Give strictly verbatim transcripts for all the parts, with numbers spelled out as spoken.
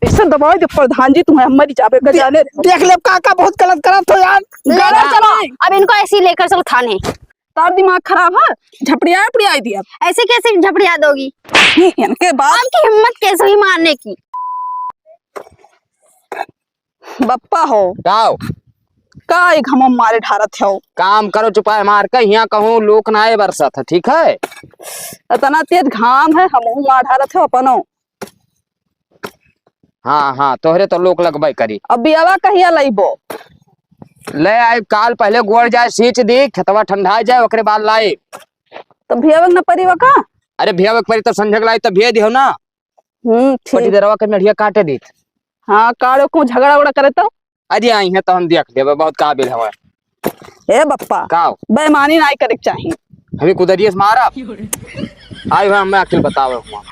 ऐसे दबाई दे प्रधान जी, तुम्हें हम मरी जाबे, दे-, जाने दे। देख ले काका, बहुत गलत करत हो यार। गलत गलत चलो, नहीं। अब इनको ऐसे ही लेकर चलो थाने। तार दिमाग खराब है, झपड़िया पड़िया दिया। ऐसे कैसे झपड़िया दोगी? ये इनके बाप। आपकी हिम्मत कैसे हुई मारने की? बप्पा हो। का हो? का एक हम मारे ढारत हो? काम करो चुपाए मार के, हियाँ कहूँ लोक नाए बरसत है, ठीक है? इतना तेज घाम है, हमहू मार ढारत हो अपनो। हाँ, हाँ, तोहरे तो लोक लगबे करी। अब बियावा कहिया लइबो? ले आई, काल पहले गोड़ जाए, सींच दी, खेतवा ठंडा जाए, ओकरे बाद लाई। तो भियावे के न परी का? अरे भियावे के परी तो संझक लाई तो भिया दिहो ना। हम्म, ठीक। पटीदारवा के मेढ़िया काटे दीत। हाँ, काड़ो को झगड़ा उगड़ा करे तो? अरे आई है तो हम देख लेबे, बहुत काबिल हवे। ए बप्पा, का हो? बेईमानी नाई करे के चाही। हमें कुदरिये से मारा। आई हो, हमें अकिल बतावे हुआ।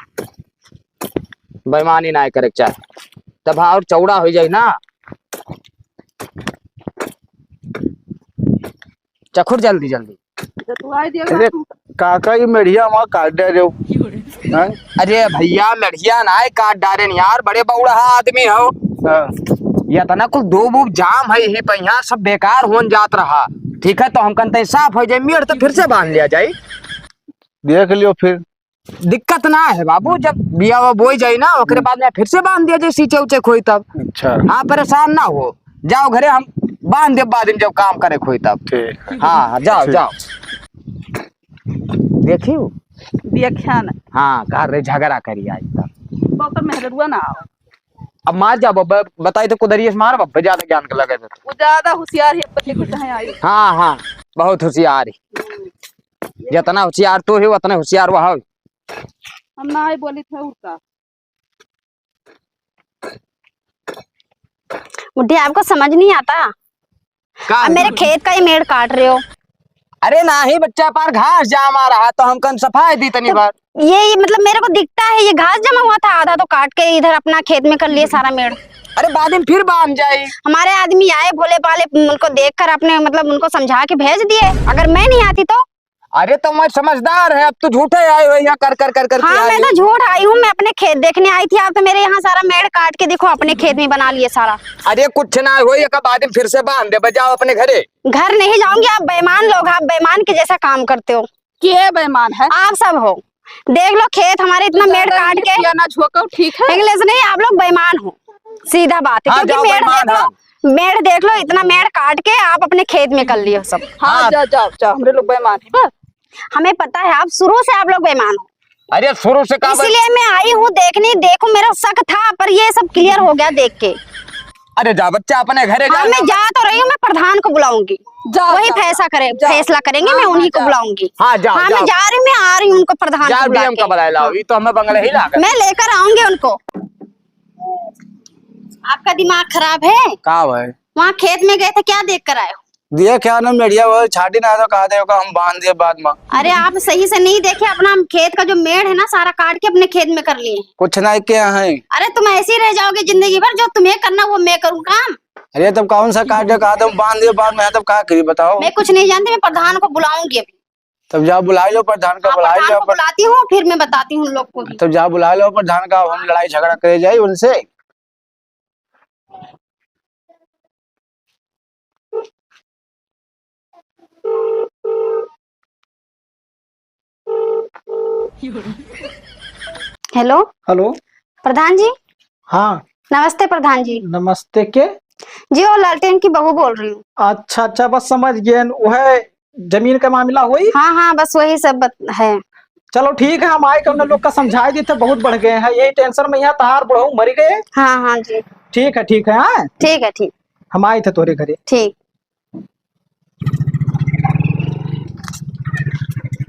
बेईमानी नाई करे के चाही। तब और चौड़ा हो जाई ना। चखुर जल्दी, जल्दी। जतुआई दिया अरे, तू। काका, ई मेढ़िया वहाँ काट डारे हो। हैं? अरे भैया, मेढ़िया नाय काट डारे न यार, बड़े बौड़हा आदमी हो। हाँ। ये इतना कुल दूब उब जाम है यही पे, यहाँ सब बेकार होन जात रहा। ठीक है, तो हम कहते हैं साफ हो जाए, मेड़ तो फिर से बांध लिया जाए। देख लियो फिर। दिक्कत ना है बाबू, जब बिया हुआ बोई जाई ना, ओकरे हम्म। बाद में फिर से बांध दिया जाए, सींचे उचे खोई तब। अच्छा। हाँ, परेशान ना हो, जाओ घरे, हम बांध दे बाद में जब काम करे खोई तब। ठीक। हाँ, हाँ, जाओ, ठीक। जाओ। देखियो। व्याख्यान। हाँ, घर रे झगड़ा करी आई तब। ओकर मेहररुआ ना आओ। अब मार जा बब्बे, बताई तो कुदरिये से मार बब्बे, ज्यादा ज्ञान के लगे तो। वो ज्यादा होशियार है, बच्चे को चाहे आई। हाँ, हाँ, बहुत होशियार है। जितना होशियार तू है, उतने होशियार वह है। हम ना ही बोली थे उड़ता। बुढ़िया, आपको समझ नहीं आता? का अब मेरे है? खेत का ही मेड़ काट रहे हो। अरे नाही बच्चा, पार घास जामा रहा तो हम कन सफाई दी तनी तो बार। ये, ये मतलब मेरे को दिखता है, ये घास जमा हुआ था, आधा तो काट के इधर अपना खेत में कर लिए सारा मेड़। अरे बाद में फिर बांध जाई। हमारे आदमी आए भोले भाले, उनको देख कर अपने मतलब उनको समझा के भेज दिए, अगर मैं नहीं आती तो। अरे तो मैं समझदार है, अब तू झूठे आई हो यहाँ कर कर कर कर के हाँ, आई मैं हो। तो झूठ आई हूँ, मैं अपने खेत देखने आई थी, आप तो मेरे यहाँ सारा मेड़ काट के देखो अपने खेत में बना लिए सारा। अरे कुछ ना हो, एक बाद में फिर से बांध दे, बजाओ अपने घरे। घर नहीं जाऊंगी, आप बेईमान लोग, आप बेईमान के जैसा काम करते हो। के बेईमान है? आप सब हो। देख लो खेत हमारे इतना मेड़ ज्यादा काट इंग्लिश के। किया ना झोंको, ठीक है? इंग्लिश नहीं, आप लोग बेईमान हो, सीधा बात है, हाँ, क्योंकि जाओ मेड़ बेईमान, देख लो, हाँ। मेड़ देख लो, इतना मेड़ काट के आप अपने खेत में कर लिए हो सब। हाँ, हाँ। जाओ, जाओ, जाओ, हमरे लोग बेईमान है बस। हमें पता है आप शुरू से आप लोग बेईमान हो। अरे शुरू से का बे- इसीलिए मैं आई हूँ देखने, देखो मेरा शक था पर ये सब क्लियर हो गया देख के। अरे जा बच्चा अपने घरे जा। हाँ, मैं जा तो रही हूँ, मैं प्रधान को बुलाऊंगी। जाओ, वही जाओ, फैसला करे, जाओ। फैसला करेंगे, हाँ, मैं हाँ, उन्हीं को जाओ। बुलाऊंगी। हाँ, जाओ, हाँ, मैं जाओ। जा रही हूँ, मैं आ रही हूँ उनको प्रधान को जाओ, बुला डीएम के। का बुलाए लाओ, हाँ। ये तो हमें बंगले ही लागे। मैं लेकर आऊंगी उनको। आपका दिमाग खराब है? का भाई? वहाँ खेत में गए थे, क्या देख कर आए हो? दिया क्या ना मेढ़िया वो छाटी ना तो कहा दे का हम बांध दिए बाद में। अरे आप सही से नहीं देखे, अपना खेत का जो मेड़ है ना सारा काट के अपने खेत में कर लिए। कुछ नहीं किया है। अरे तुम ऐसे ही रह जाओगे जिंदगी भर, जो तुम्हें करना वो मैं करूँ काम। अरे तब कौन सा काट के कहा तुम बांध दिए बाद में, तब का करी बताओ? मैं कुछ नहीं जानती, मैं प्रधान को बुलाऊंगी अभी। तब जाओ बुला लो प्रधान का, हाँ, बुला प्रधान लो को पर- बुलाती हूँ, फिर मैं बताती हूँ उन लोग को भी। तब जाओ बुला लो प्रधान का, हम लड़ाई झगड़ा करे जाए उनसे। हेलो। हेलो। प्रधान जी। हाँ। नमस्ते प्रधान जी। नमस्ते के? जी, वो लालटेन की बहू बोल रही हूँ। अच्छा, अच्छा, बस समझ गए। वह जमीन का मामला हुई? हाँ, हाँ, बस वही सब बत-, है। चलो ठीक है, हम आए के उन लोग का समझाए दी थे, बहुत बढ़ गए हैं, यही टेंशन में यहाँ तहार बुढ़ऊ मर गए। हाँ, हाँ जी। ठीक है, ठीक है, हाँ? ठीक है, ठीक। हम आए थे तोरे घरे। ठीक।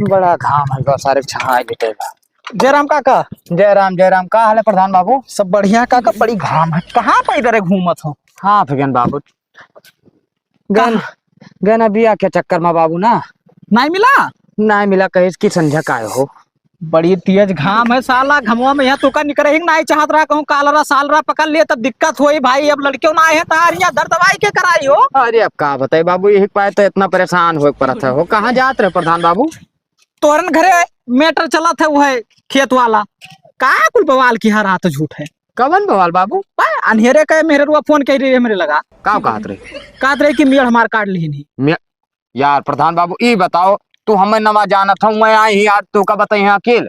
बड़ा घाम है, बहुत सारे छाए बिटे बा। जयराम काका। जयराम, जयराम, का हाल है प्रधान बाबू? सब बढ़िया काका, बड़ी घाम है, कहाँ पे इधर घूमत हो? हाँ, फिगन बाबू, गन, कहाँ? गन अभी आके चक्कर में बाबू ना। नाहीं मिला? नाहीं मिला, कहिस कि संझा का आए हो। बड़ी तेज घाम है साला, घमवा में यहाँ तोका निकरे ही नाहीं चाहत रहा, कहूँ कालरा सालरा पकड़ लिए तब दिक्कत होई भाई। अब लड़कियों ना आए हैं तार यहाँ दर्द दवाई के कराई हो। अरे अब का बताई बाबू, यही पाए तो इतना परेशान हो पड़त है हो। कहाँ जात रहे प्रधान बाबू? तोरन घरे matter चलत है, वो है खेत वाला, का कुल बवाल की हर रात झूठ है। कवन बवाल बाबू? बा, अन्हेरे के मेहररुआ फोन कइ रही है हमरे लगा। का कहत रही? कहत रही कि मेड़ हमार काट लिहिन ही। मे-, यार प्रधान बाबू, ई बताओ, तू हमें नवा जानत हौ, मैं आई ही आज, तू का बताई है अकेल?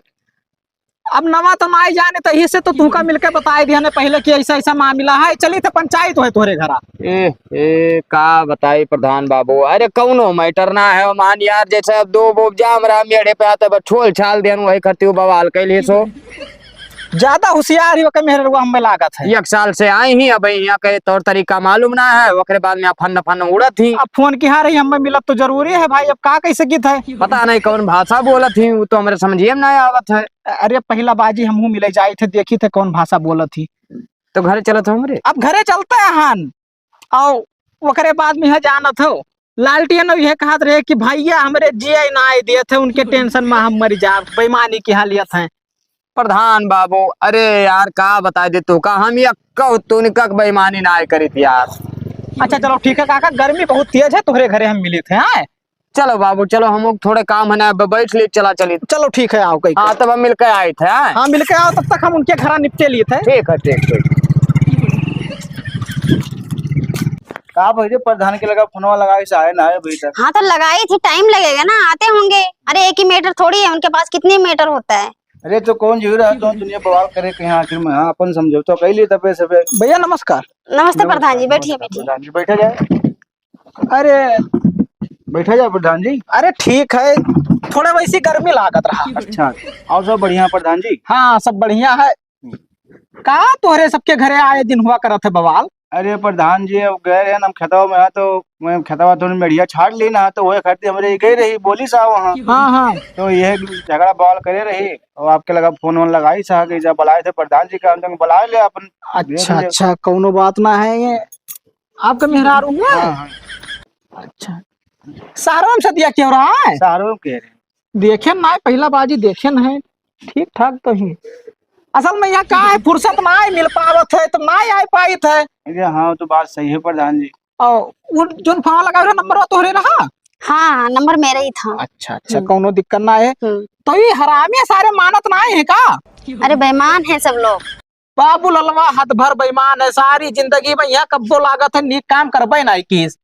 अब नवा तो नाई जाने, तही से तो तुहका मिलके बताए दिया ने पहिले कि ऐसा, ऐसा मामला है, चली थे पंचायत है तोहरे घरा। ए, ए, का बताई प्रधान बाबू, अरे कौनो matter ना है, मान यार जैसे अब दो बोब जाम रहा मेड़े पे आते बस छोल छाल देन, वही करती हूँ बवाल कैली सो। ज्यादा होशियार ही ओके मेहररुआ हमें लागत है। एक साल से आई ही, अब यहाँ के तौर तरीका मालूम ना है, ओकरे बाद में फन फन उड़त ही। अब फोन किहा रही, हमें मिलत तो जरूरी है भाई, अब का कैसे गीत है? पता नहीं कौन भाषा बोलत ही, वो तो हमरे समझिए में ना आवत है। अरे पहिला बाजी हमहू मिले जाई थे, देखी थे कौन भाषा बोलत ही। तो घरे चलत हो हमरे? अब घरे चलते हैं। आओ, ओकरे बाद में यह जानत हो, लालटेन यह कहत रहे कि भैया हमरे जिए ना आए दिए थे, उनके tension में हम मर जा, बेईमानी की हालियत है। प्रधान बाबू, अरे यार का बताई दे तू का, हम ये कहू तू निका बेईमानी ना आए करी थी यार। अच्छा चलो ठीक है काका, गर्मी बहुत तेज है, तोहरे घरे हम मिली थे, हैं? चलो बाबू, चलो, हम थोड़े काम है ना, ब-, बैठ ली, चला चली। चलो, ठीक है, आओ, कहीं हाँ, तब हम मिलके आए थे, हाँ? हाँ, मिलके आओ, तब तक हम उनके घरा निपटे लिए थे। ठीक है, ठीक, ठीक। का भैया, प्रधान के लगा फोनवा लगाए से आए ना आए अभी तक? हाँ, तो लगाई थी, time लगेगा ना, आते होंगे। अरे, एक ही meter थोड़ी है, उनके पास कितने meter होता है? अरे, तो कौन जी रहा, तो दुनिया बवाल करे कहीं आखिर में, हाँ, अपन समझौता कर लिए तबे से। भैया, नमस्कार। नमस्ते, नमस्कार, प्रधान जी, बैठिए, नमस्कार, बैठिए। प्रधान जी, बैठा जाए। अरे, बैठा जाए प्रधान जी। अरे ठीक है, थोड़ा वैसी गर्मी लागत रहा। अच्छा, और सब बढ़िया प्रधान जी? हाँ, सब बढ़िया है। का तोहरे सबके घरे आए दिन हुआ करत है बवाल? अरे प्रधान जी, अब गए रहे हम खेतवा में, हाँ, तो मैं खेतवा थोड़ी मेढ़िया छाड़ ली ना, तो वही खातिर हमरे गए रही, बोली साहब वहाँ। हाँ, हाँ। तो यह झगड़ा बवाल करे रही, और आपके लगा फोन वोन लगाई साहब कि जब बुलाए थे प्रधान जी का, हम तो बुला ले अपन। अच्छा, अच्छा, कौनो बात ना है ये। आपका मेहरारू हुआ? हाँ, हाँ। अच्छा। शहरों में सदिया क्यों रहा है? शहरों के रहे। देखे ना, पहला बाजी देखे ना है। ठीक ठाक तो ही। असल में यहाँ का है, फुर्सत ना है, मिल पावत है, तो ना आए पाइत है। अरे हाँ, तो बात सही है प्रधान जी। और वो जोन फोन लगा रहे, नंबर वो तोहरे रहा? हाँ, हाँ, नंबर मेरा ही था। अच्छा, अच्छा, हम्म। कौनो दिक्कत ना है। हम्म। तो ये हरामी सारे मानत ना है का? अरे बेईमान है सब लोग। बाबू ललवा हद भर बेईमान है, सारी जिंदगी में यहाँ कब्बो लागत है, नीक काम करबे नाई कीस।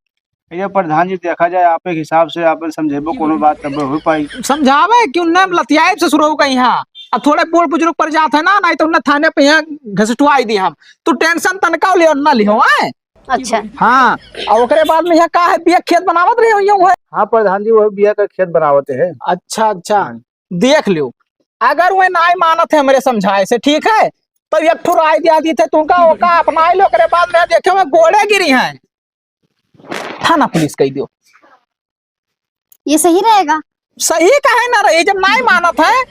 ये प्रधान जी, देखा जाए, आप एक हिसाब से आप समझेबो, कोनो बात तब हो पाई। समझावे कि उन्ने हम लतियाए से शुरू हो गई यहाँ। अब थोड़े बूढ़ बुजुर्ग पर जात है ना, नहीं तो उन्ने थाने पे यहाँ घसटुआई दी हम। तू tension तनका लियो, ना लियो, आए? अच्छा। हाँ, और ओकरे बाद में यहाँ का है, बिया खेत बनावत रहे हो, यूं है? हाँ प्रधान जी, वो बिया का खेत बनावत है। अच्छा, अच्छा। हाँ। देख लियो, अगर वह नाई मानत है हमरे समझाए से, ठीक है, तो एक ठो राय दिया दी थे तुमका, ओका अपनाए लो, ओकरे बाद में देखे में गोड़े गिरी हैं, थाना पुलिस कह दियो। ये सही रहेगा? सही काहे ना रही, जब नाई मानत है,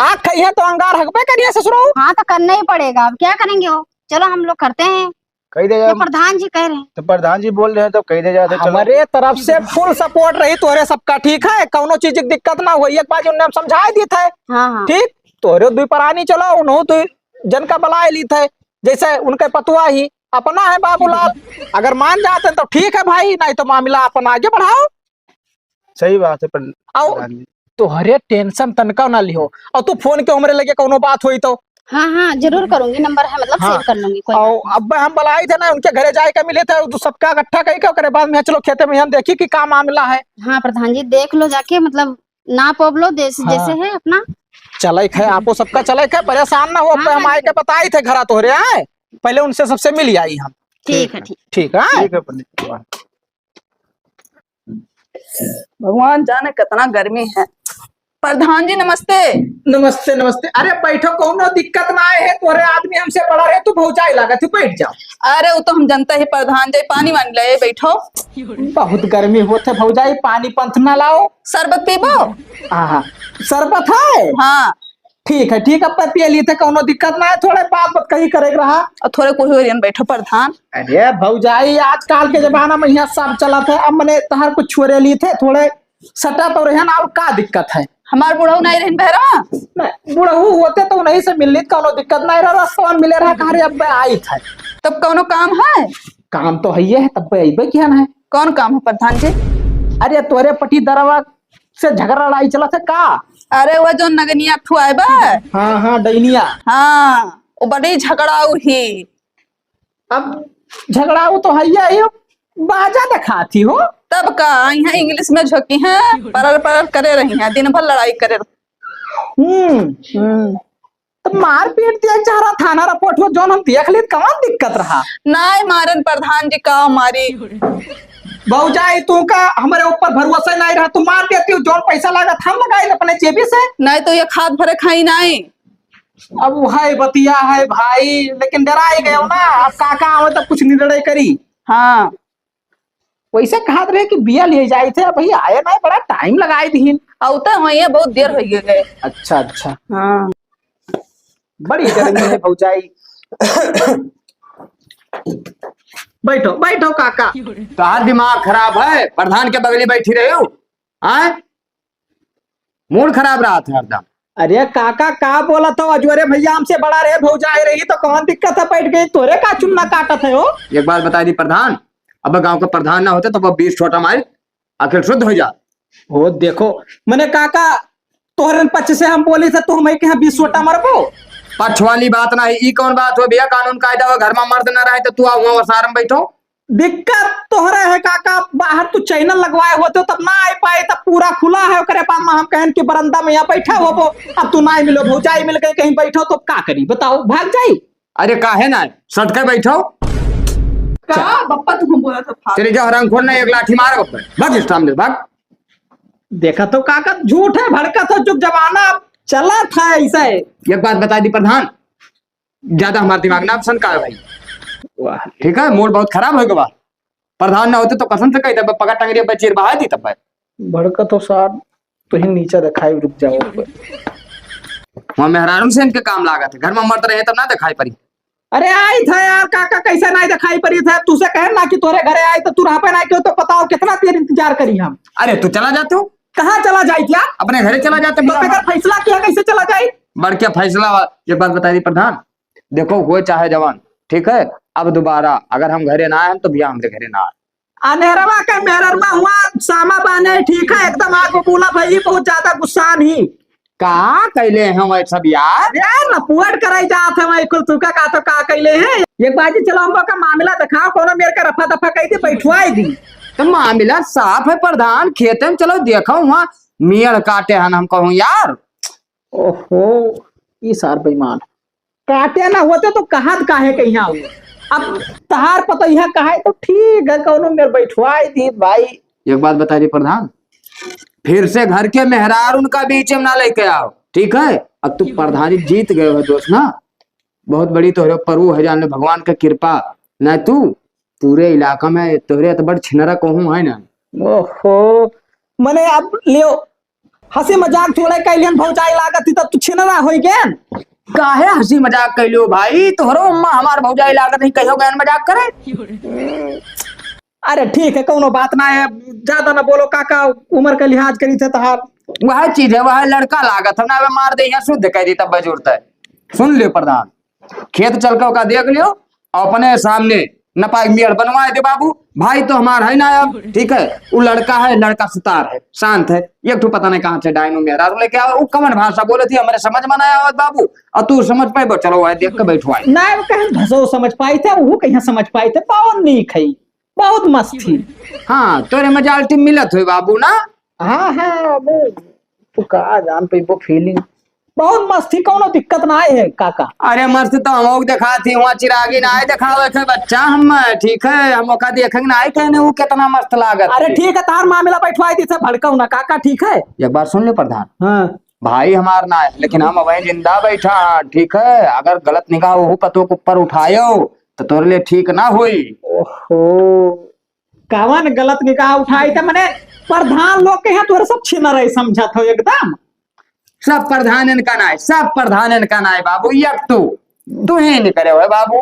आँख खाई है तो अंगार हकबे करिए ससुरो। हाँ, तो करना ही पड़ेगा, अब क्या करेंगे वो? चलो हम लोग करते हैं। कह दे ये जा। प्रधान जी कह रहे हैं। तो प्रधान जी बोल रहे हैं तो कह दे जाते, चलो। हमारे तरफ से full support रही तोहरे सबका, ठीक है? कौनो चीज की दिक्कत ना हुई, एक बार उन्हें हम समझाए दी थे। हाँ, हाँ। ठीक? तोहरे दुई परानी चलो, उन्हों दुई जन का बलाए ली थे, जैसे उनके पतुआ ही अपना है बाबूलाल, अगर मान जाते हैं तो ठीक है भाई, नहीं तो मामला अपन आगे बढ़ाओ। सही बात है, पर आओ, प्रधान जी। तोहरे tension तनका ना लिहो। और तू फोन के हमरे लगे कौनो बात होई तो? हाँ, हाँ, जरूर करूंगी, नंबर है, मतलब, हाँ। Save कर लूंगी, कोई बात नहीं। अब हम बलाई थे ना, उनके घरे जाए के मिले थे, तो सबका इकट्ठा कही के, ओकरे बाद में चलो खेते में हम देखी कि का मामला है। हाँ, प्रधान जी, देख लो जाके, मतलब, नाप वाप लो, जैसे, हाँ। जैसे है अपना। चले खे, आपो सबका चले खे, परेशान ना हो, हाँ, अब हम हाँ, आए के बताई थे घरा तोहरे आए, पहले उनसे सबसे मिल आई हम। ठीक है, ठीक। ठीक है। ठीक है, पंडित जी। भगवान जाने कितना गर्मी है। प्रधान जी, नमस्ते। नमस्ते, नमस्ते। अरे, बैठो, कौनो दिक्कत ना आए है। तोरे आदमी हमसे बड़ा रहे, तू भौजाई लागत है, बैठ जाओ। अरे, वो तो हम जनता ही प्रधान जी, पानी वानी लाए, बैठो। बहुत गर्मी होत है भौजाई, पानी पंथ ना लाओ। शरबत पीबो? हाँ, हाँ। शरबत है? हाँ। ठीक है, ठीक है, अब पिए ली थे, कौनो दिक्कत ना है, थोड़े बात बात कही करे के रहा। और थोड़े कोई ओरियन बैठो प्रधान। अरे भौजाई, आजकल के जमाना में यहाँ सब चलत है, अब मने तहर कुछ छोरे ली थे, थोड़े सटा तो रहे ना, और का दिक्कत है? हमार बुढ़ऊ नहीं रहन बहरा? नहीं, बुढ़ऊ होते तो उन्हीं से मिल ली, कौनो दिक्कत नहीं रहा, रास्ता में मिले रहा, कहा रे अब आई थे। तब कौनो काम है? काम तो है, ये है, तब अइबे किया ना है। कौन काम है प्रधान जी? अरे तोरे पटी दरवा से झगड़ा लड़ाई चलत है का? अरे वो जो नगनिया ठुआए बा। हाँ, हाँ, डैनिया। हाँ। वो बड़ी झगड़ाऊ ही। अब झगड़ाऊ तो है ही, बाजा देखाती हो। तब का, यहाँ English में झोंकी हैं, परर परर करे रही हैं, दिन भर लड़ाई करे। हम्म, हम्म। तो मारपीट दिया चाह रहा, थाना रिपोर्ट हो, जौन हम देख ली, कौन दिक्कत रहा? नाय मारन प्रधान जी, का मारी? भौजाई, तू का हमरे ऊपर भरोसा नहीं रहा, तू मार देती हो, जौन पैसा लागत हम लगाई अपने जेबी से। नहीं तो ये खाद भरे खाई नहीं। अब वह बतिया है भाई, लेकिन डराई गयो ना, अब काका आवे तब कुछ निर्णय करी। हाँ, वैसे कहत रहे कि बिया ले जाई थे, अभी आए ना, बड़ा टाइम लगाई दीन। औते होइए, बहुत देर हो गए। अच्छा, अच्छा। हाँ। बड़ी गर्मी है भौजाई। बैठो, बैठो काका। तोहार दिमाग खराब है, प्रधान के बगली बैठी रहे हो, हाँ? मूड खराब रहत है हरदम। अरे काका, का बोलत हो? अजवरे भैया हमसे बड़ा रहे, भौजाई रही तो कौन दिक्कत है, बैठ गई, तोरे का चुन्ना काटत है हो? एक बात बताई दी प्रधान, अब गांव का प्रधान ना होते तो वो बीस छोटा मार आखिर शुद्ध हो जा। वो देखो, मने काका, तोहरे पक्ष से हम बोली थे, तू हमें के यहाँ बीस छोटा मरबो? पक्ष वाली बात ना है, ई कौन बात हो भैया? कानून कायदा हो, घर में मर्द ना रहे तो तू आ हुआ सारम बैठो। दिक्कत तोहरे है काका, बाहर तू चैनल लगवाए होते तब ना आए पाए, तब पूरा खुला है, ओकरे बाद में हम कहन कि बरंदा में यहाँ बैठा होबो, अब तू ना मिलो, भौजाई मिल गई कहीं बैठो तो का करी बताओ, भाग जाई? अरे काहे ना, सटके बैठो। का बप्पा तू बोला था फालतू। चले जाओ हरामखोर ना, एक लाठी मार बप्पा, भाग इस सामने भाग। देखा तो काका झूठ है, भड़का तो चुप जमाना अब चला था ऐसे। एक बात बता दी प्रधान, ज्यादा हमार दिमाग ना सनकावे भाई। वाह। ठीक है, मूड बहुत खराब हो गवा। प्रधान ना होते तो कसम से कही तब पगा टंगरी पे चीर बहा दी तब। भड़का तो साहब, तुही नीचा दिखाई, रुक जाओ। वहाँ मेहरारू से इनके काम लागत है, घर में मर्द रहे तब ना दिखाई पड़ी। अरे आई था यार काका, कैसे ना दिखाई पड़ी था? तुसे कहे ना कि तोरे घरे आई तो तू रह पे ना क्यों, तो बताओ कितना देर इंतजार करी हम। अरे तू चला जाते हो। कहाँ चला जाई क्या? अपने घरे चला जाते तो बड़ा। अगर फैसला किया कैसे चला जाई? बड़ क्या फैसला वा-, एक बात बता दी प्रधान, देखो हुए चाहे जवान, ठीक है, अब दोबारा अगर हम घरे ना आए हम तो भैया हमरे घरे ना आए। अनेरवा के मेहररमा हुआ सामा बाने, ठीक है, एकदम आग बबूला भई, बहुत ज्यादा गुस्सा नहीं। का कैले हैं वह सब यार? अरे लपुअट कराई जात है वही कुल, तू का, का तो का कैले हैं? एक बाजी चलो हमको का मामला दिखाओ, कोनो मेर के रफा दफा कही दी, बैठवाई दी। तो मामला साफ है प्रधान, खेते में चलो देखो वहाँ मेड़ काटे हन हम कहूँ यार। ओहो, ई सार बेईमान। काटे ना होते तो कहत काहे के यहाँ हुए। अब तहार पतोहिया कहे तो ठीक है, कौनो मेर बैठवाई दी भाई। एक बात बता दी प्रधान, फिर से घर के मेहरार उनका बीच में ना लेके आओ, ठीक है? अब तू प्रधानी जीत गए हो दोस्त ना, बहुत बड़ी तोहरे ऊपर वो है, जान ले भगवान का कृपा। ना तू पूरे इलाका में तोहरे तो बड़ छिनरा कहूँ है ना। ओहो, मने अब लियो, हंसी मजाक थोड़े कैलियन, भौजाई लागत थी तब तू छिनरा होई गेन। काहे हंसी मजाक कैलियो भाई? तोहरो अम्मा हमार भौजाई लागत नहीं, कहियो गैन मजाक करे। अरे ठीक है, कौनो बात ना है, ज्यादा ना बोलो काका, उम्र का लिहाज करी थे तहार। वह चीज है, वह लड़का लागत हम ना, मार दे यहाँ शुद्ध कह दी तब बजूरत है। सुन लियो प्रधान, खेत चल के ओका देख लियो, और अपने सामने नपाई मेड़ बनवाए दे बाबू। भाई तो हमार है ना अब, ठीक है, वो लड़का है, लड़का सुतार है, शांत है, एक ठो पता नहीं कहाँ से डायनो मेहरारू लेके आवे, वो कमन भाषा बोले थी, हमारे समझ में ना आवत बाबू, और तू समझ पाए, चलो वह देख के बैठवाए। ना वो कहीं भसो समझ पाई थे, वो कहीं समझ पाई थे, पावन नहीं खाई, बहुत मस्त थी। हाँ, तोरे मजाल टीम मिलत हुई बाबू ना। हाँ, हाँ, वो तू का जान पे वो फीलिंग बहुत मस्त थी, कौनो दिक्कत ना आए है काका। अरे मस्त तो हम लोग देखा थी, वहाँ चिरागी ना आए देखावे थे बच्चा हम, ठीक है, हम ओका देखेंगे ना आए कहने वो कितना मस्त लागत अरे थी। ठीक है, तार मामला बैठवाई दी से भड़काऊ ना काका, ठीक है। एक बार सुन ले प्रधान। हाँ। भाई हमार ना है, लेकिन हम वहीं जिंदा बैठा हैं, ठीक है, अगर गलत निगाह वो पतों के ऊपर उठायो तो तोरे लिए ठीक ना हुई। ओहो, कवन गलत निगाह उठाई थे, मने प्रधान लोग के यहाँ तोरे सब छिनर है समझत हो एकदम। सब प्रधानन का नाय, सब प्रधानन का नाय बाबू, एक तू, तू ही नहीं करे हुए बाबू।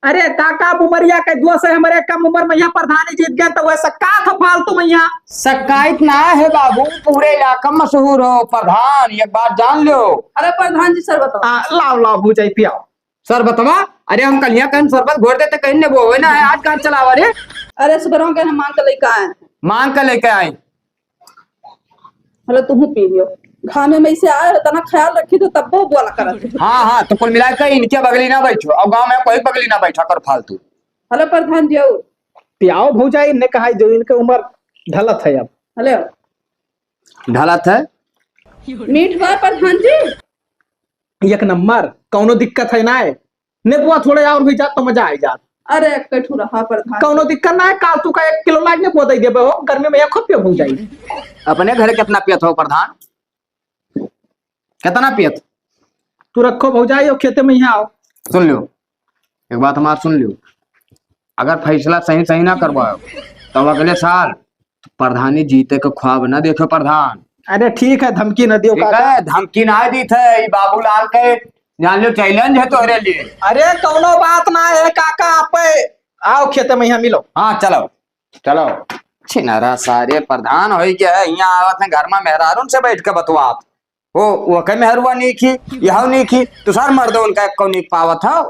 अरे काका, उमरिया के दो से हमारे कम उम्र में यहाँ प्रधानी जीत गए तो वह सक्कात हो फालतू में यहाँ। सक्काइत ना है बाबू, पूरे इलाका में मशहूर हो प्रधान, एक बात जान लो। अरे प्रधान जी, शरबत। आ, लाओ, लाओ, भूजाई पियाओ। शरबतवा? अरे हम कल यहाँ कहीं शरबत घोर देते, कहीं ने वो होवे ना है, आज कहाँ चलावा रे? अरे सुबह के हम मांग के लेके आए हैं। मांग के लेके आए? हेलो, तुम पी लियो। खाने में से आए हो, तना ख्याल रखी तो तब्बो बोला करत हो। हाँ, हाँ, तो कुल मिला के इनके बगली ना बैठो, और गाँव में कोई बगली ना बैठा कर फालतू। हेलो प्रधान जी, आओ। पियाओ भौजाई, इनने कहा जो इनके उम्र ढलत है अब। हेलो। ढलत है? मीठ बा प्रधान जी। एक नंबर, कौनो दिक्कत है ना है। नेबुआ थोड़े और हुई जात तो मजा आई जात। अरे, एक ठो रहा प्रधान। कौनो दिक्कत ना है, काल तू का एक किलो लाग नेबुआ दे देबे हो, गर्मी में एक पियो भौजाई। अपने घर कितना पियत हो प्रधान? कितना पियत? तू रखो भौजाई, और खेते में यहाँ आओ। सुन लियो, एक बात हमार सुन लियो, अगर फैसला सही सही ना करवाओ, तब अगले साल प्रधानी जीते के ख्वाब ना देखो प्रधान। अरे ठीक है, धमकी न दियो ठीक काका। है, धमकी ना दी थे, ई बाबूलाल के जान लो challenge है तोहरे लिए। अरे कौनो बात ना है काका, आप आओ खेते में यहाँ मिलो। हाँ चलो, चलो। छिनारा सारे प्रधान होई के है, यहाँ आवत है घर में मेहरारून से बैठ के बतवात। वो, वो कहे मेहरुआ नीक ही, यह नीक ही, तो सार मर्द उनका एक को नीक पावत हो।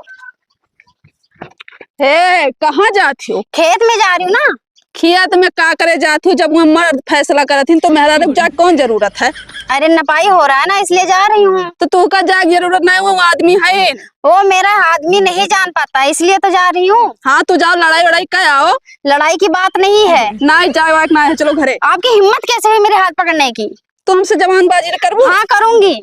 हे, कहाँ जात हो? खेत में जा रही हूँ ना। खेत में का करे जात हो? जब वहाँ मर्द फैसला करत हिन तो मेहरारू के जाए कौन जरूरत है? अरे नपाई हो रहा है ना, इसलिए जा रही हूँ। तो तू का जाए जरूरत नहीं, वो आदमी है ना। वो मेरा आदमी नहीं जान पाता, इसलिए तो जा रही हूँ। हाँ, तू जाओ, लड़ाई वड़ाई का आओ। लड़ाई की बात नहीं है। नहीं जाए वाए के ना है, चलो घरे। आपकी हिम्मत कैसे हुई मेरे हाथ पकड़ने की? तू हमसे जबानबाजी न करबू? हाँ, करूंगी।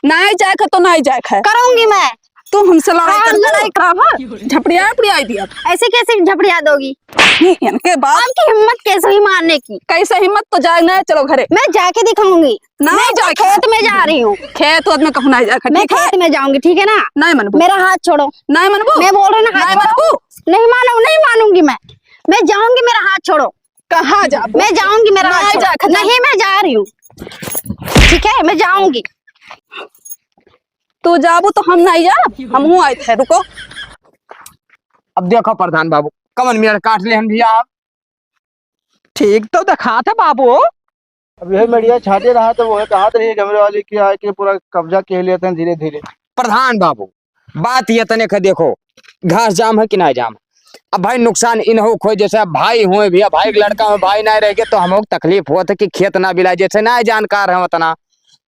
नाई जाए का तो नाई जाए का है। करूंगी मैं। तू हमसे लड़ाई हाँ, करबू? लड़ाई करावा। झपड़िया, झपड़िया दिया। ऐसे कैसे झपड़िया दोगी? नहीं, इनके बाप। आपकी हिम्मत कैसे हुई मारने की? कैसे हिम्मत तो जाए ना, चलो घरे। मैं जाके दिखाऊंगी। ना मैं जाए का। खेत में जा रही हूँ। खेत वेत में कहूँ ना जाए का, मैं ठीक है? खेत में जाऊंगी, ठीक है ना? नहीं मनबू। मेरा हाथ छोड़ो। नहीं मनबू। मैं बोल रही हूँ ना, हाथ नहीं छोड़ो। मनबू। नहीं मानू, नहीं मानूंगी मैं। मैं जाऊंगी, मेरा हाथ छोड़ो। कहाँ जाबू? मैं जाऊंगी, मेरा हाथ नहीं छोड़ो। जाए का। नहीं, मैं जा रही हूँ। ठीक है, मैं जाऊंगी। तू जाबू तो हम नहीं जाब, हमहू आए थे, रुको। अब देखो प्रधान बाबू, कवन मेड़ काट ले हम भैया आप। ठीक तो दिखात है बाबू। अब यह मेड़िया छाटे रहा तो वो है कहा तो नहीं घमरे वाले की आए के पूरा कब्जा के लेते हैं धीरे धीरे। प्रधान बाबू, बात ये तने का देखो, घास जाम है कि ना जाम? अब भाई नुकसान इनहो खोए, जैसे अब भाई हुए भैया, भाई के लड़का हुए, भाई ना रह गए तो हमहू के तकलीफ होत है कि खेत ना बिलाए, जैसे ना जानकार है उतना,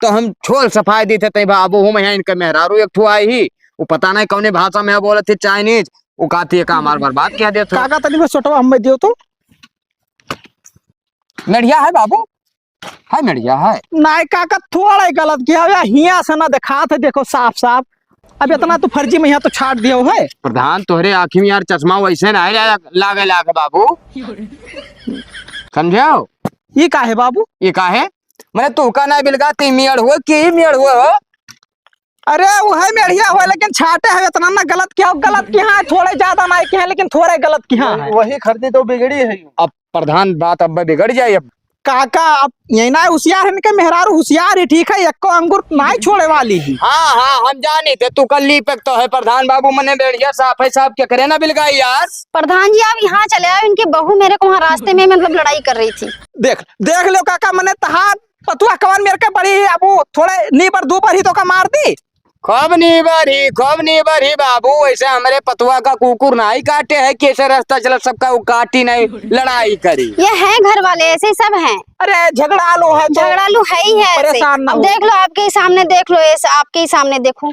तो हम छोल सफाई दी थे, तई बाबू हूँ मैं यहाँ इनके मेहरारू एक ठो आई ही, वो पता नहीं कौने भाषा में बोलत थी, Chinese, वो कहती है का हमार बर्बाद क्या देत हो? काका तनी बस छोटवा हमें दियो तो। मेड़िया है बाबू, है मेड़िया है। नाय काका, थोड़ा ही गलत किया हो, हिया से ना दिखात है, देखो साफ साफ। अब इतना तो फर्जी में यहाँ तो छाट दियो है। प्रधान, तोहरे आँखी में यार चश्मा वैसे ना है, लागे लागे बाबू। समझो? ये का है बाबू? ये का है? मैंने तू का ना बिलगा, ती मेड़ हुआ, की मेड़ हुआ हो? अरे, वो है मेड़िया हुआ, लेकिन छाटे है इतना ना गलत किया हो, गलत किया है, थोड़े ज्यादा ना किया है, लेकिन थोड़े गलत किया है। वही खरीदी तो बिगड़ी है। अब प्रधान, बात अब बिगड़ जाए। अब काका, अब यही ना होशियार है, इनके मेहरारू होशियार ही ठीक है, एको अंगुर नाई छोड़े वाली ही। हाँ, हाँ, हम जानी थे, तू कल लीपक तो है प्रधान बाबू, मने मेड़िया साफ है, साफ क्या करे ना बिलगाई यार। प्रधान जी, आप यहाँ चले आए, इनकी बहू मेरे को वहाँ रास्ते में मतलब लड़ाई कर रही थी। देख, देख लो काका, मने तहार पतुआ कवन मेरे के बड़ी, अब वो थोड़े नीबर दूबर ही तो का मार दी। खूब नीबर ही, खूब नीबर ही बाबू, वैसे हमरे पतुआ का कुकुर नाई काटे है, कैसे रास्ता चला सबका वो काटी नहीं, लड़ाई करी। ये हैं घर वाले, ऐसे ही सब हैं। अरे झगड़ालू है तो झगड़ालू है ही है ऐसे। परेशान ना अब हो। देख लो आपके ही सामने, देख लो ऐसे आपके ही सामने देखो,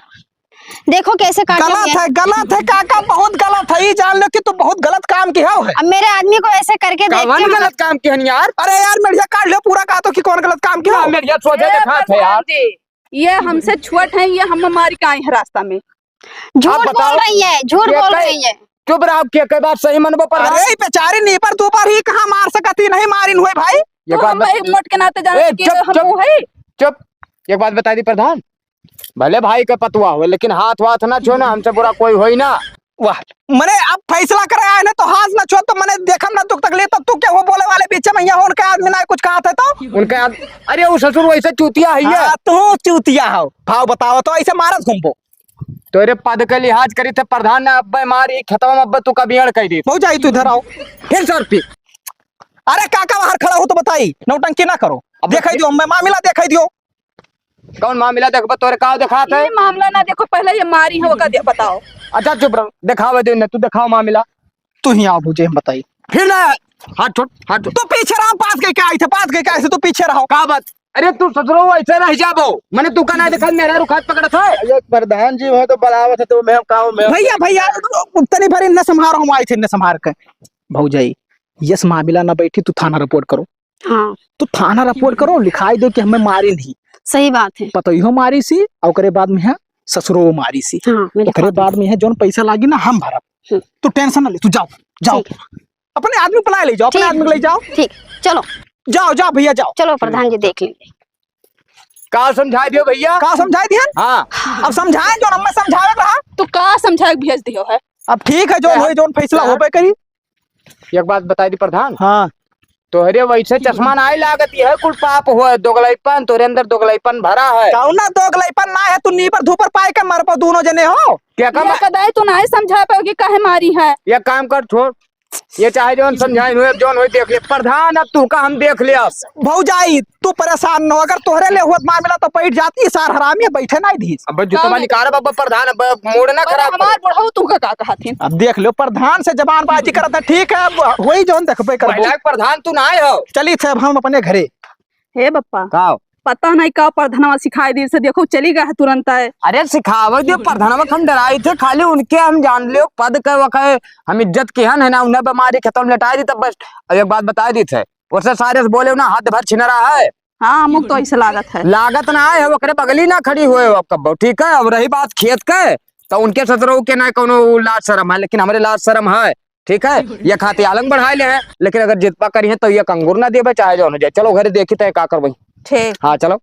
देखो कैसे काटे हुए गलत हैं। है, गलत है काका, बहुत गलत है, ये जान लो कि तू बहुत गलत काम किया है। अब मेरे आदमी को ऐसे करके देख कवन के गलत काम किया है यार? अरे यार मेड़िया काट लो पूरा, कहा तो कि कौन गलत काम किया है? मेड़िया सोचे ए, देखा था प्रधान यार। जी, ये हमसे छोट है, ये हम मारी के आई है रास्ता में। झूठ आप बोल बताओ, रही है, झूठ ये बोल कई रही है। चुप रहो, के कई बात सही मनबो प्रधान? अरे, ई बेचारी नीपर दूपर ही कहाँ मार सकती, नहीं मारिन हुए भाई। ये तो बात हम बत- हिम्मत के नाते जाने ए, कि चुप, हम चुप, वो है। चुप। एक बात बता दी प्रधान, भले भाई के पतुआ हो, लेकिन हाथ वाथ ना छो ना, हमसे बुरा कोई होई ना। वाह, मने अब फैसला करे आए ना तो हाथ ना छो, तो मने देखम ना दुख तकलीफ, तो तू क्या हो बोले वाले बीच में यहाँ उनके आदमी ना कुछ कहा था तो? उनके आद-, अरे वो ससुर वैसे चूतिया है ये। हाँ, तू चूतिया हो। भाव बताओ तो ऐसे मारत घूमबो। तोरे पद के लिहाज करी थे प्रधान ने, अब्बे मारी खेतवा में, अब्बे तू कबियड़ कह दी। बहुत जाई तू इधर आओ। फिर सर पी। अरे काका बाहर खड़ा हो तो बताई, नौटंकी ना करो। अब देखा दियो, मैं मामला देखा दियो। कौन मामला देखबे, तोरे का देखा थे? ये मामला ना देखो, पहले ये मारी है, ओका दे-, बताओ। अच्छा चुप रहो, दिखावे दे ने, तू दिखाओ मामला। तू ही आओ बुझे, हम बताई। फिर ना, हाथ छोड़, हाथ छोड़। तू पीछे रहो, पास गए क्या आई थे, पास गए क्या आई थे, तू पीछे रहो। का बात? अरे तू ससुरो ऐसे रह जाबो, मने तू का ना देखा मेरा रुखात पकड़त है। अरे प्रधान जी, मैं तो बलावत है तो मैं का, मैं भैया, भैया, तनी भरी न संभारो, हम आई थे न संभार के। भौजाई, यस मामला ना बैठी, तू थाना रिपोर्ट करो। हाँ। तू थाना रिपोर्ट करो, लिखाई दो कि हमें मारी नहीं। सही बात है। पतोहियो मारी सी, और ओकरे बाद में है ससुरो मारी सी। हाँ, मैं लिखवा ओकरे दूँ। बाद में है जौन पैसा लागी ना, हम भरब। हम्म। तू टेंशन ना ले, तू जाओ, जाओ। ठीक है। अपने आदमी बुला ले जाओ, अपने ठीक। आदमी को ले जाओ। ठीक, चलो। जाओ, जाओ भैया, जाओ। चलो प्रधान जी, देख लेंगे। का समझाए दियो भैया? का समझाए दिहन? हाँ। अब समझाए, जौन हमें समझावे के रहा। तू का समझाए के भेज दियो है? अब ठीक है, जौन हाँ। होई, जौन फैसला हाँ। होबे करी। एक बात बताई दी प्रधान। हाँ। तोहरे वैसे चश्मा नाहीं लागत, यह कुल पाप हो, दोगलैपन, तोरे अंदर दोगलैपन भरा है। कौना दोगलैपन ना है, तू नीपर धूपर पाए के मरबो दोनों जने हो। क्या काम ये है? कदाई तू नाहीं समझा पाओ कि काहे मारी है। ये काम कर, छोड़, ये चाहे जौन समझाइन होए, अब जौन होए देख ले। प्रधान, अब तू का हम देख ले अब। भौजाई, तू परेशान न हो, अगर तोहरे ले होत मामला तो बैठ जाती, सार हरामी बैठे नाहीं दीस। अब जूता कौन बानी है? कार बाबा प्रधान, अब मूड ना अरे खराब करो। हमार बुढ़ऊ तू का, का कहत हिन? अब देख लो, प्रधान से जबानबाजी करत है, ठीक है, अब होई जौन देखबे करबो। महिला के प्रधान तू नाहीं हो। चली थे अब हम अपने घरे। हे बप्पा, का हो? पता नहीं का प्रधानवा सिखाई दी से, देखो चली गया है तुरंत आए। अरे सिखावे दियो प्रधानवा के, हम डराई थे, खाली उनके हम जान लियो पद के वके हम इज्जत किहन है ना, उन्हें बीमारी खेतों में लेटाई दी तब बस। अब एक बात बताई दी थे, उससे सारे से बोले ना, हाथ भर छिनरा है। हाँ, अमुक तो ऐसे लागत है। लागत ना है, ओकरे बगली ना खड़ी हुए हो अब कब्बो, ठीक है? अब रही बात खेत के, तो उनके ससुरऊ के ना कौनो लाज शरम है, लेकिन हमरे लाज शरम है, ठीक है? ये खाती आलंग बढ़ाए ले हैं, लेकिन अगर जितबा करी है तो ये अंगूर ना देबे, चाहे जौन हो जाए। चलो घरे देखी तय का करबई। ठीक। हाँ, चलो।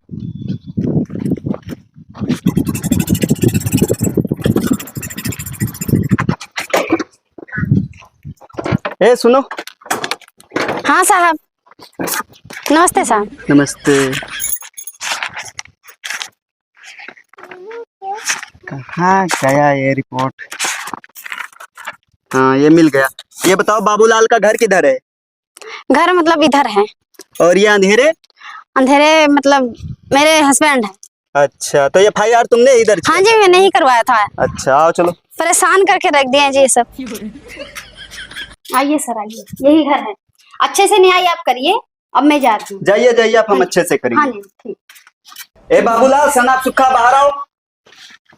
ए, सुनो। हाँ साहब। नमस्ते साहब। नमस्ते। कहाँ गया ये रिपोर्ट? हाँ, ये मिल गया। ये बताओ, बाबूलाल का घर किधर है? घर मतलब इधर है। और ये अंधेरे? अंधेरे मतलब मेरे हस्बैंड है। अच्छा, तो एफ आई आर तुमने इधर हाँ किया जी, था? मैंने ही करवाया था। अच्छा, आओ चलो। परेशान करके रख दिए जी ये सब। आइए सर, आइए, यही घर है। अच्छे से न्याय आप करिए, अब मैं जा रही हूँ। जाइए, जाइए, आप हम हाँ जी। अच्छे से करेंगे। हाँ जी, ठीक। ए बाबूलाल, सनाब सुक्खा, बाहर आओ।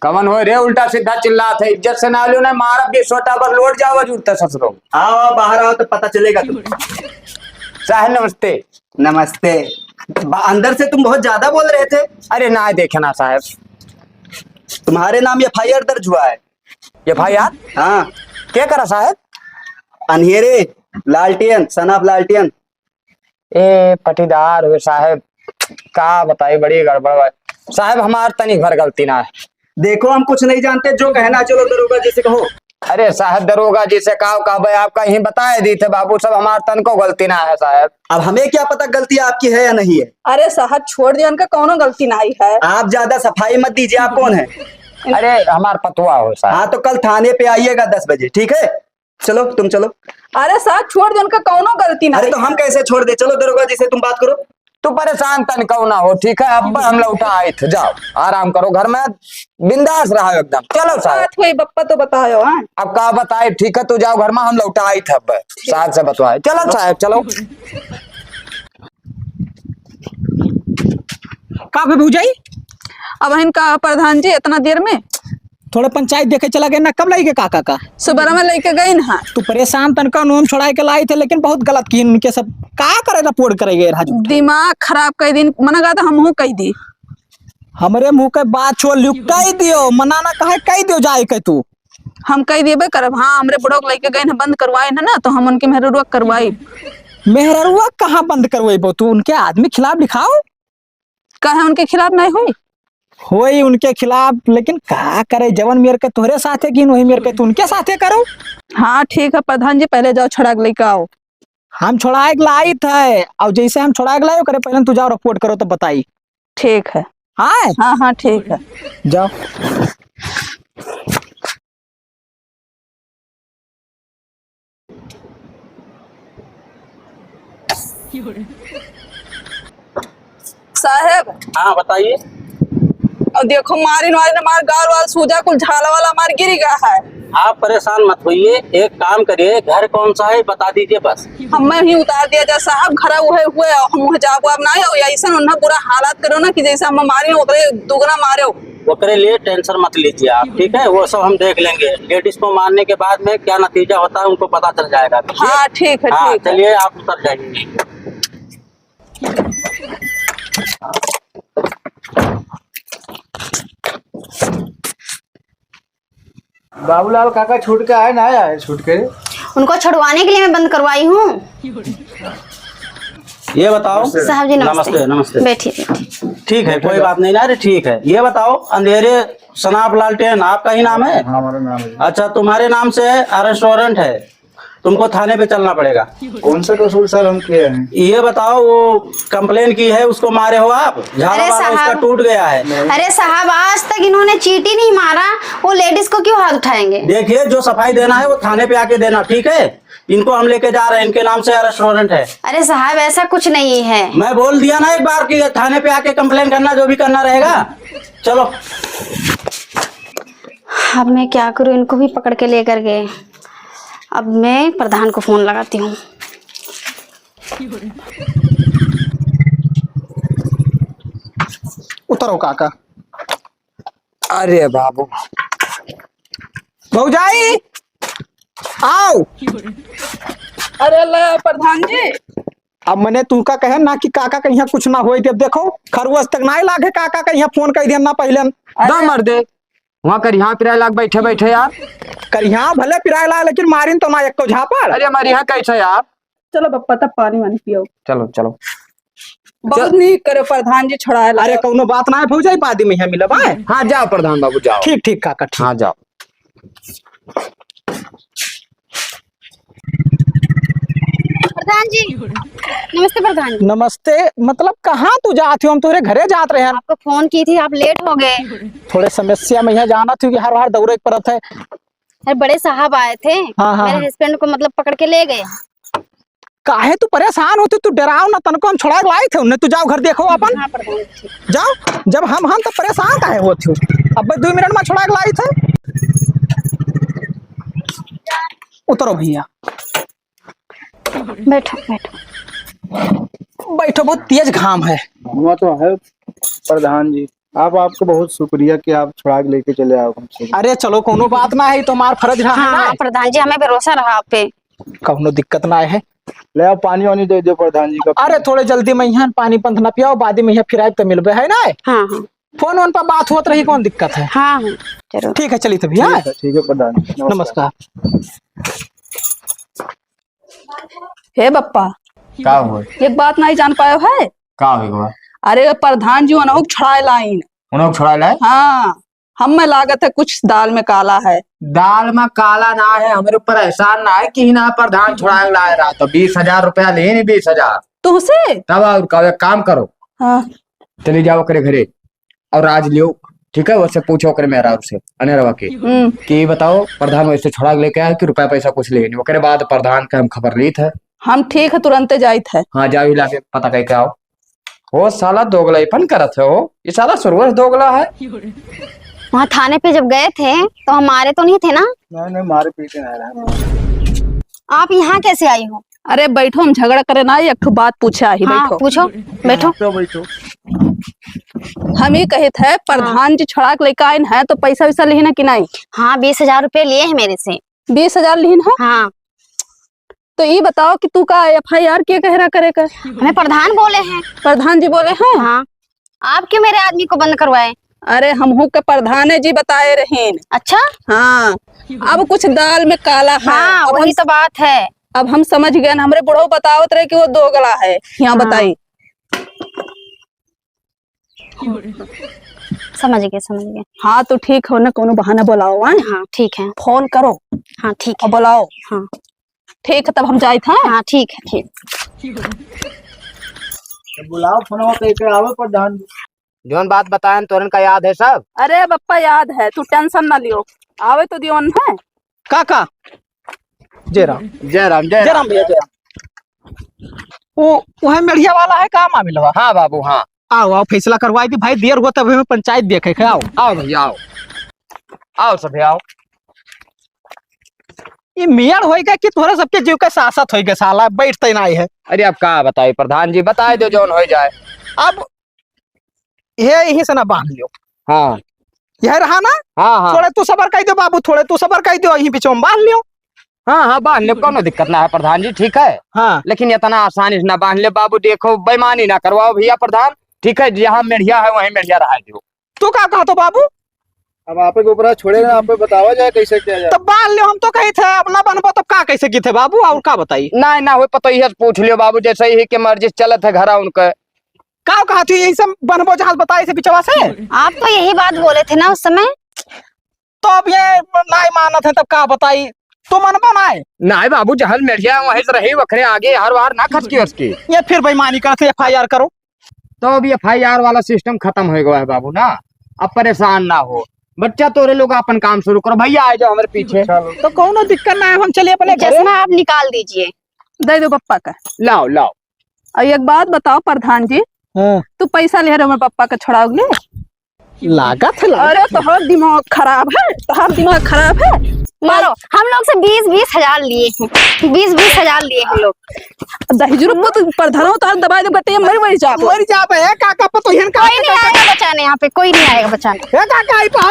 कवन हो रे, उल्टा सीधा चिल्लात है, इज्जत से ना लियो ना, मारब बीस सोटा पर लोट जाओ, जूरते ससुरो। आओ, आओ, बाहर आओ तो पता चलेगा तुमको। साहब नमस्ते। नमस्ते। बा-, अंदर से तुम बहुत ज्यादा बोल रहे थे। अरे ना, देखे ना साहब। तुम्हारे नाम एफ आई आर दर्ज हुआ है। एफ आई आर? हाँ। क्या करा साहब? अंधेरे, लालटेन, son of लालटेन। ए पटीदार हुए साहब, का बताई, बड़ी गड़बड़ बा। साहब, हमार तनी भर गलती ना है। देखो, हम कुछ नहीं जानते, जो कहना है, चलो दरोगा जी से कहो। अरे साहब, दरोगा जी से का कहबे, आपका यहीं बताए दी थे बाबू, सब हमार तनको गलती ना है साहब। अब हमें क्या पता गलती आपकी है या नहीं है। अरे साहब, छोड़ दियो, उनका कौनो गलती नहीं है। आप ज्यादा सफाई मत दीजिए, आप कौन है? अरे, हमार पतोहू हो साहब। हाँ, तो कल थाने पे आइएगा दस बजे, ठीक है? चलो, तुम चलो। अरे साहब, छोड़ दे, उनका कौनो गलती ना अरे, है। तो हम कैसे छोड़ दे? चलो, दरोगा जी से तुम बात करो। तू परेशान तनको ना हो, ठीक है? अब हम लौटा आइत, जाओ, आराम करो घर में, बिंदास रहो एकदम। चलो साहब। बात हुई, बप्पा तो बतायो, हाँ? अब का बताए, ठीक है, तू जाओ घर में, हम लौटा आइत अब। ठीक। साहब से बतवाए, चलो साहब, चलो। का बे भौजाई? अब हिन का प्रधान जी, इतना देर में? थोड़े पंचायत देखे चला गए ना, कब लाई के काका का? सुबह में लेके गई ना। तू परेशान तनको, नोम छोड़ाए के लाई थे, लेकिन बहुत गलत किहिन उनके सब। का करे ला पोड़ करे गए राजू? दिमाग खराब कर दिन, मना गा तो हमहू कह दी। हमरे मुंह के बात छोड़ लियो, कह दियो, मना ना कहे, कह दियो जाए के तू। हम कह देबे करब, हाँ, हमरे बुढ़ऊ के लेके गए ना, बंद करवाए ना, ना, तो हम उनके मेहरुआ करवाई। मेहरुआ कहाँ बंद करवाइबो तू? उनके आदमी खिलाफ लिखाओ। काहे उनके खिलाफ नहीं होई? होई उनके खिलाफ, लेकिन का करे, जवन मेर के तोहरे साथे किहिन, वही मेर के तू उनके साथे करो। हाँ, ठीक है प्रधान जी, पहले जाओ छोड़ा के लेके आओ। हम छोड़ाए के लाइत है, और जैसे हम छोड़ाए के लाए, ओकरे पहले तू जाओ रिपोर्ट करो तो बताई। ठीक है। हाँ? हाँ, हाँ, ठीक है। जाओ। साहेब। हाँ, बताइए। अब देखो, मारिन वारिन हमार गाल वाल सूजा, कुल झाला वाला हमार गिर गया है। आप परेशान मत होइए, एक काम करिए, घर कौन सा है बता दीजिए बस। हमें ही उतार दिया जाए साहब, घर उहे हुए, हम उहे जाब वाब ना हो, ऐसा उन्हें बुरा हालात करो ना कि जैसे हम मारे ओकरे दुगना मारे। ओकरे लिए टेंशन मत लीजिए आप, ठीक है, वो सब हम देख लेंगे। लेडीज को मारने के बाद में क्या नतीजा होता है उनको पता चल जाएगा, ठीक है? हाँ, ठीक है, हाँ, ठीक है। चलिए आप उतर जाइए। बाबूलाल काका छूट के आए ना आए, छूट के? उनको छुड़वाने के लिए मैं बंद करवाई हूँ। ये बताओ। साहब जी, नमस्ते। नमस्ते, नमस्ते। बैठिए, बैठिए। ठीक है, कोई बात नहीं ना, अरे ठीक है। ये बताओ, अंधेरे सनाप लालटेन, आपका ही नाम है? हाँ, हमारा नाम है। अच्छा, तुम्हारे नाम से अरेस्ट वारंट है, तुमको थाने पे चलना पड़ेगा। कौन सा कसूर सर हम किए हैं? ये बताओ, वो कंप्लेन की है, उसको मारे हो आप, झाड़ा अरे वाला उसका साहब। टूट गया है। अरे साहब, आज तक इन्होंने चींटी नहीं मारा, वो लेडीज को क्यों हाथ उठाएंगे? देखिए, जो सफाई देना है वो थाने पे आके देना, ठीक है? इनको हम लेके जा रहे हैं, इनके नाम से अरेस्ट वारंट है। अरे साहब, ऐसा कुछ नहीं है। मैं बोल दिया ना एक बार कि थाने पे आके कंप्लेन करना, जो भी करना रहेगा। चलो। अब मैं क्या करूँ, इनको भी पकड़ के लेकर गए। अब मैं प्रधान को फोन लगाती हूँ। उतरो काका। अरे बाबू। भौजाई, आओ। अरे ले प्रधान जी। अब मने तू का कहे ना कि काका के यहाँ कुछ ना होई, जब देखो खरवस तक ना लागे काका के यहाँ फोन कर दिया ना पहले। अरे। दम मर दे। वहाँ करिहा पिराए लाग बैठे बैठे यार। करिहा भले पिराए लाग, लेकिन मारिन तो ना एको झापड़। अरे हमारे यहाँ कैसे यार? चलो बप्पा, तब पानी वानी पियो। चलो, चलो। बहुत चल। नीक करे प्रधान जी, छोड़ाए ला। अरे कौनो बात ना है भौजाई, बाद में यहाँ मिलब, आए? हाँ, जाओ प्रधान बाबू, जाओ। ठीक, ठीक काका, ठीक। हाँ, जाओ। प्रधान जी, नमस्ते प्रधान जी। नमस्ते, मतलब कहाँ तू जात हो? हम तोहरे घरे जात रहे हैं। आपको फोन की थी, आप लेट हो गए। थोड़े समस्या में यहाँ जानत हो कि हर बार दौड़े के पड़त है। अरे बड़े साहब आए थे, हाँ, हाँ, मेरे हाँ। हस्बैंड को मतलब पकड़ के ले गए। काहे तू परेशान होती, तू डराओ ना तनको, हम छोड़ा के लाई थे उन्हें, तू जाओ घर देखो अपन। हाँ, प्रधान जी। जाओ, जब हम हम तो परेशान काहे होती हो, अब दो मिनट में छोड़ा के लाई थे। उतरो भैया। बैठो, बैठो। बैठो, बहुत तेज घाम है। घामा तो है प्रधान जी, आप, आपको बहुत शुक्रिया कि आप छुड़ा के लेके चले आओ हमसे। अरे चलो, कोनो बात ना है, तो हमार फर्ज रहा है हाँ, ना। हाँ, प्रधान जी, हमें भरोसा रहा आप पे। कौनो दिक्कत ना है। ले आओ पानी वानी दे दो प्रधान जी का। अरे थोड़े जल्दी में यहाँ पानी पंथ ना पियाओ, बाद में यहाँ फिर आए तो मिलबे है ना। हाँ, हाँ। फोन वोन पर बात होत रही, कौन दिक्कत है? हाँ, हाँ, जरूर। ठीक है, चलिए तभी, हाँ? ठीक है, ठीक है प्रधान जी, नमस्कार। नमस्कार। हे बप्पा, का हुआ? एक बात नहीं जान पायो है? का हो गवा? अरे प्रधान जी उन्हों छुड़ाए लाइन। उन्हों छुड़ाए लाए? हाँ, हमें लागत है कुछ दाल में काला है। दाल में काला ना है, हमरे ऊपर एहसान ना है कि ना प्रधान छुड़ाए लाए रहा तो बीस हजार रुपया ले नहीं, बीस हजार। तुहसे? तब और का, एक काम करो। हाँ। चली जाओ ओकरे घरे और राज लियो, ठीक है? उससे पूछो ओकरे मेहरारू से, अनेरवा के, हम्म। कि बताओ प्रधान वैसे छुड़ा के लेके आया कि रुपया पैसा कुछ ले नहीं, ओकरे बाद प्रधान का हम खबर लीत है। हम ठीक है, तुरंते जाइत है। हाँ, जाओ ही लाके पता करके आओ। वो साला दोगलाईपन करत है हो, ये साला शुरुआत से दोगला है। वहाँ थाने पे जब गए थे तो हम मारे तो नहीं थे ना? नहीं, नहीं, मारे पीटे नहीं रहे। आप यहाँ कैसे आई हो? अरे बैठो, हम झगड़ा करे ना, एक ठो बात पूछे आई, हाँ, बैठो। पूछो, बैठो। तो बैठो। हम ये कहे थे, प्रधान जी छुड़ा के लेके आए हैं, तो पैसा वैसा लिए ना कि नहीं? हाँ, बीस हजार रुपये लिए हैं मेरे से। बीस हजार लिए हैं? हाँ। तो ये बताओ कि तू का एफ आई आर के कह रहा करे का? हमें प्रधान बोले हैं। प्रधान जी बोले हैं? हाँ। आप क्यों मेरे आदमी को बंद करवाए? अरे, हमहू के प्रधाने जी बताए रहीन। अच्छा? हाँ। अब कुछ दाल में काला है। हाँ, अब वही हम, तो बात है। अब हम समझ गए न, हमरे बुढ़ऊ बतावत रहे कि वो दोगला है। यहाँ हाँ। बताई। समझ गए, समझ गए। हाँ, तो ठीक हो ना, कोनो बहाना बुलाओ, हाँ? हाँ, ठीक है। फोन करो। हाँ, ठीक और है। बुलाओ। हाँ। ठीक है, तब हम जाइत हैं। हाँ, ठीक है, ठीक। बुलाओ फोनवा पे, के आवे प्रधान जी। जौन बात बताएन तोरन का याद है सब? अरे बप्पा, याद है, तू टेंशन ना लियो, आवे तो दियोन है। काका, जय राम। जय राम, जय जय राम। राम भैया, जय राम। वो, वह मेढ़िया वाला है का मामिला? हाँ बाबू, हाँ। आओ, आओ, फैसला करवाई दी भाई, देर हुआ तब हमें पंचायत देखे के, आओ। आओ भैया, आओ। आओ सभे, आओ। ई मेड़ होई गए कि तोहरे सबके जीव के सासत होई गए, साला बैठते नाई है। अरे अब का बताई प्रधान जी, बताए दो जौन होई जाए। अब ये यहीं से ना बांध लियो। हाँ। यह रहा ना? हाँ, हाँ। थोड़े तू सबर कर दो बाबू, थोड़े तू सबर कर दो, यहीं बीच में बांध लियो। हाँ, हाँ, बांध लियो, कौनो दिक्कत ना है प्रधान जी, ठीक है? हाँ। लेकिन इतना आसानी से ना बांध लियो बाबू, देखो बेईमानी ना करवाओ भैया प्रधान, ठीक है? जहाँ मेढ़िया है वहीं मेढ़िया रहा दियो। तू का कहतो बाबू? अब आपे के ऊपर छोड़े ना, आपे बतावा जाए कैसे किया जाए। तो बांध लियो, हम तो कही थे, अब ना बनबो तब का कैसे की थे बाबू, और का बताई? ना, ना हो पता, यह पूछ लियो बाबू, जैसे ही के मर्जी चलत है घरा उनके। का कहा तू यही सब बनबो जहाज बताए से बिचवा से? आप तो यही बात बोले थे ना उस समय। तो अब ये नाई मानत है, तब का बताई? तू मनबो नाई? नाई बाबू, जहल मेढ़िया वहीं से रही, वखरे आगे हर वार ना खसकी उसकी। ये फिर बेईमानी करत है, एफ आई आर करो। तो अब एफ आई आर वाला सिस्टम खत्म हो गया है बाबू ना, अब परेशान ना हो। बच्चा तोरे लोग अपन काम शुरू करो, भैया आ जाओ हमारे पीछे। चलो। तो कौनो दिक्कत ना है, हम चलिए अपने घरे। चश्मा आप निकाल दीजिए। दे दो पप्पा का। लाओ, लाओ। और एक बात बताओ प्रधान जी, हाँ। तू पैसा ले रहे हो मेरे पप्पा का छुड़ाओगे? लागत है, लागत अरे है। तोहर दिमाग खराब है, तोहर दिमाग खराब है। मारो, हम लोग से बीस बीस हजार लिए हैं, बीस बीस हजार लिए हम लोग। दहिजरू पुत परधनवा तोहर दबाई दे बटे, मर मर जाबो। मर जाबे, ए काका पतोहियन का कोई नहीं आएगा बचाने यहाँ पे, कोई नहीं आएगा बचाने। ए काका, आई पा।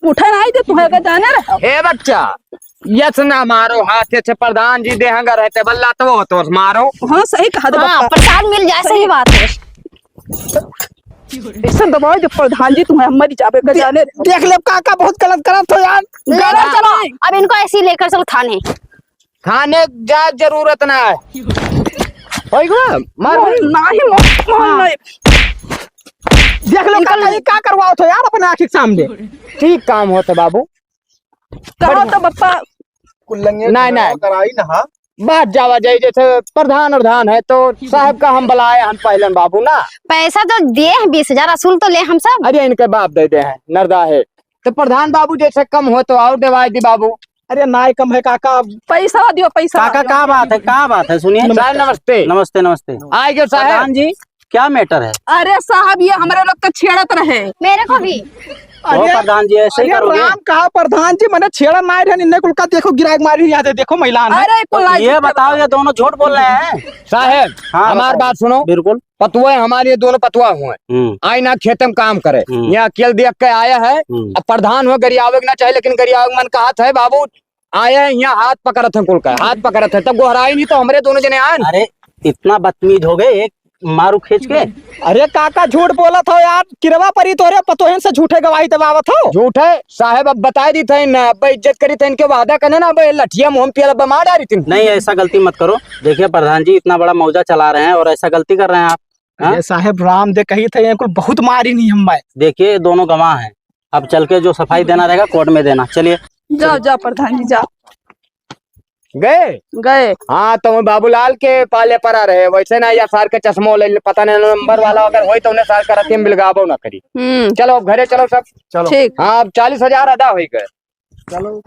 उठे नाई दे, तुहे का जाने रे। हे बच्चा, यस ना मारो, हाथ से प्रधान जी देहंगा रहते, बल्ला तो वो तो मारो। हाँ, सही कहा तो हाँ, बप्पा। प्रसाद मिल जाए, सही बात है। ऐसे दबाई दे प्रधान जी, तुहे मर जाबे का दे-, जाने रे। देख ले काका, बहुत गलत करत हो यार। लेकर गलत चलो, नहीं। अब इनको ऐसे ही लेकर चलो थाने। थाने जा जरूरत ना है। होई गवा? मार मार। नाही, मार, मार हाँ। नाही। देख लो निकल। काका, ये का करवाओ थो यार अपने आँखी के सामने। ठीक काम होत बाबू। कहो तो बप्पा। कुल्लंगे नहीं, नहीं। कराई ना, हाँ। बात जावा जाई, जैसे प्रधान प्रधान है तो साहब का हम बुलाए हम पहलन बाबू ना। पैसा तो दिए हैं बीस हजार, असूल तो ले हम सब। अरे इनके बाप दे दे हैं, नरदा है। तो प्रधान बाबू जैसे कम हो तो और देवाई दी बाबू। अरे नाय कम है काका। पैसा दियो, पैसा। काका, का बात है, का बात है? सुनिए। साहब, नमस्ते। नमस्ते, नमस्ते। आए गए साहब। प्रधान जी, क्या मैटर है? अरे साहब, ये हमारे लोग के छेड़त रहे। मेरे को भी। ओ अरे, प्रधान जी, ऐसे ही अरे करोगे? राम कहा प्रधान जी, मैंने छेड़ा नाय रहे, इन्ने कुल का देखो, गिराए के मारी यहाँ से, देखो महिला ने। अरे, कुल तो ये बताओ, ये दोनों झूठ बोल रहे हैं। साहब, हाँ, हमार बताओ। बात सुनो। बिल्कुल। पतुआ हमारे ये दोनों पतुआ हुए। हम्म। आई ना खेत में काम करे। हम्म। यहाँ अकेल देख के आया है। हम्म। अब प्रधान हुए, गरियावे के ना चाहे, लेकिन गरियावे के मन कहत है, बाबू, आया है यहाँ हाथ पकड़त है कुल का, हाथ पकड़त है, तब गोहराई नहीं तो हमरे दोनों जने आन। अरे, इतना बदतमीज हो गए, एक मारू खींच के। अरे काका, झूठ बोलत हो यार, किरवा परी तोरे पतोहन से झूठे गवाही दबावत हो। झूठ है साहब, अब बताए दी थे ना, अब इज्जत करी थे इनके, वादा करने ना, अब लठिया मुँह में पियल, अब मार डारी थी। नहीं, ऐसा गलती मत करो। देखिए प्रधान जी, इतना बड़ा मौजा चला रहे हैं और ऐसा गलती कर रहे हैं आप। हाँ? अरे साहेब, राम दे कही थे, ये कुल बहुत मारी नहीं हम भाई। देखिए, ये दोनों गवाह हैं, अब चल के जो सफाई देना रहेगा कोर्ट में देना। चलिए। जाओ, जाओ प्रधान जी, जाओ। गए? गए। हाँ, तो बाबूलाल के पाले परा रहे, वैसे ना या सार के चश्मो ले ले, पता नहीं नंबर वाला अगर होई तो उन्हें सार का रतिम बिलगाबो ना करी। हम्म। चलो अब घरे चलो सब। चलो। ठीक। हाँ, अब चालीस हजार अदा होई गए। चलो।